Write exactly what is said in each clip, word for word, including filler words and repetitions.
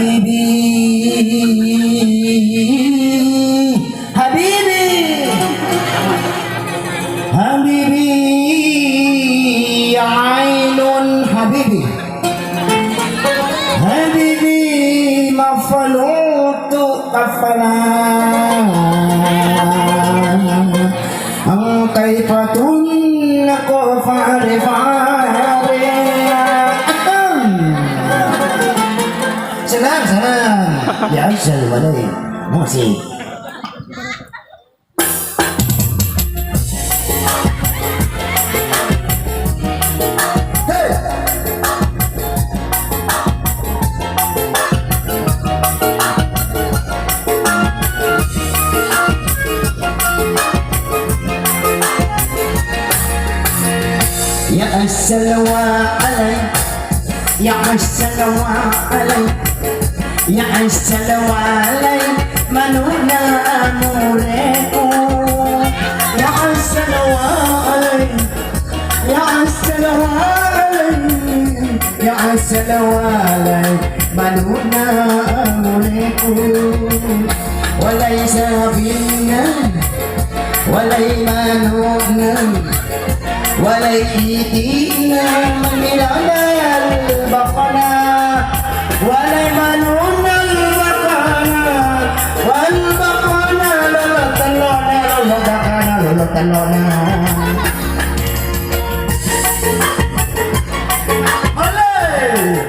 Habibi, Habibi, Habibi, Ainun Habibi, Habibi, mafalutu kafala. Engkai patunna ko fare-fare. Senang, senang. Ya, selalu ada musik. Ya assalamu alaikum. Ya assalamu alaikum. Ya assalamu alaikum. Manuna amureku. Ya assalamu alaikum. Ya assalamu alaikum. Ya assalamu alaikum. Manuna amureku. Walai sabina. Walai manuna. Walai itina manilana al-baqana. Walai manuna al-baqana. Wal-baqana lolo tellona, lolo baqana, lolo tellona. Oleh.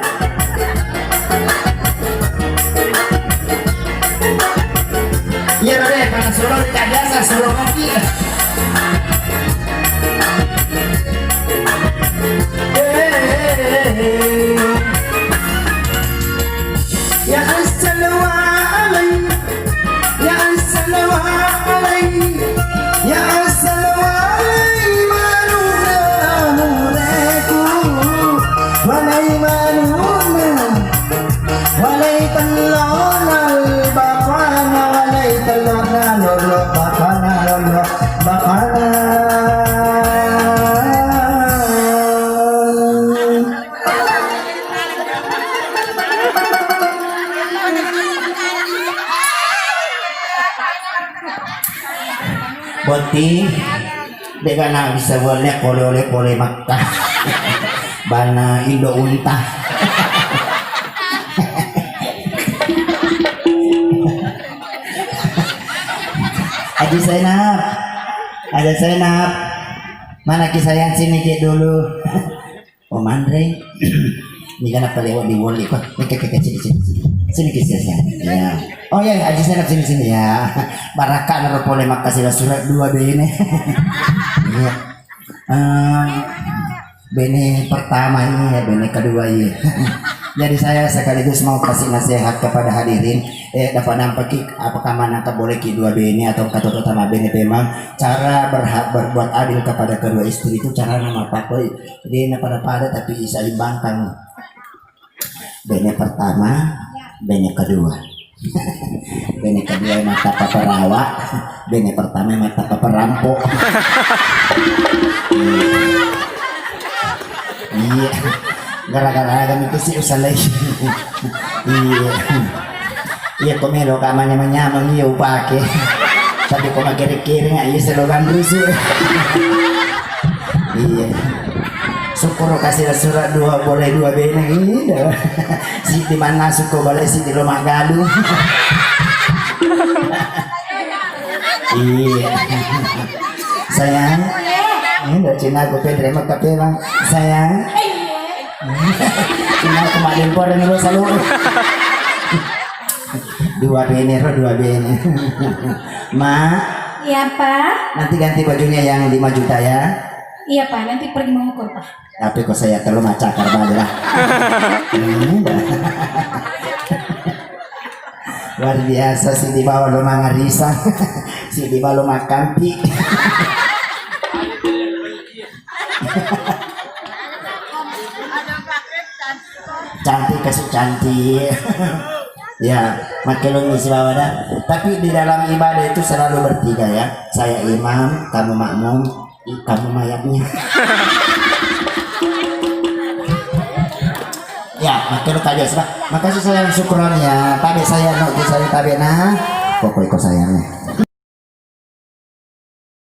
Iya, Bebe, pada solo tidak biasa, solo kopi. Ya assalamu alaikum. Ya assalamu alaikum. Ya assalamu alaikum. Manuna amureku. Walai manuna. Walai tellona al-baqana, walai tellona lolo baqana, lolo baqana. Botting, de' gaga na bisa bolle pole-pole Makkah. Bana Indo Unta. Haji Zainab, Haji Zainab, mana kisah yang sini ki dulu? Oh, manre. Ini kan apa lewat di wall ko. Oke, oke, oke, sini, sini, sini. Sini, sini, sini. Ya. Oh ya, Haji Zainab, sini, sini ya. Barakka naro pole makkasila surat dua bene. Iya. Eh, bene pertama ini ya, bene kedua iya. Jadi saya sekaligus mau kasih nasihat kepada hadirin. Eh, dapat nampaki apakah mana boleh ki dua bene atau kata utama bene memang cara berha-, berbuat adil kepada kedua istri itu cara nama pakoi. Jadi, na pada-pada tapi diseimbangkan. Bene pertama, bene kedua. Bene kedua mata paparawa, bene pertama mata paparampo. Iya. Gara-gara agak itu sih usah lagi. Iya. Iya, ko melo ka manyameng-nyameng iya upake. Tapi ko makkere-kere nga iya selogan rusu. Iya. Syukur kasih surat dua boleh dua bene gitu. Si di mana suko boleh si di rumah galuh. Iya. Sayang. Ini udah Cina aku pedre maka pelang. Sayang. Cuma kemarin koren lu selalu. Dua bene, ro, dua bene. Mak. Iya, Pak. Nanti ganti bajunya yang lima juta ya. Iya, Pak. Nanti pergi mengukur, Pak. Tapi kok saya terlalu macakar baju lah. Hmm. Luar biasa sih di bawah lo mangarisa. Sih di bawah lo makan pi. Cantik kasih cantik. Ya, makelong isi bawa dah. Tapi di dalam ibadah itu selalu bertiga ya. Saya imam, kamu makmum, kamu mayatnya. Ya, Oke, lu tabe, sebab. Makasih sayang, syukron ya. Tabe sayang, no, tabe na. Pokok iko sayang.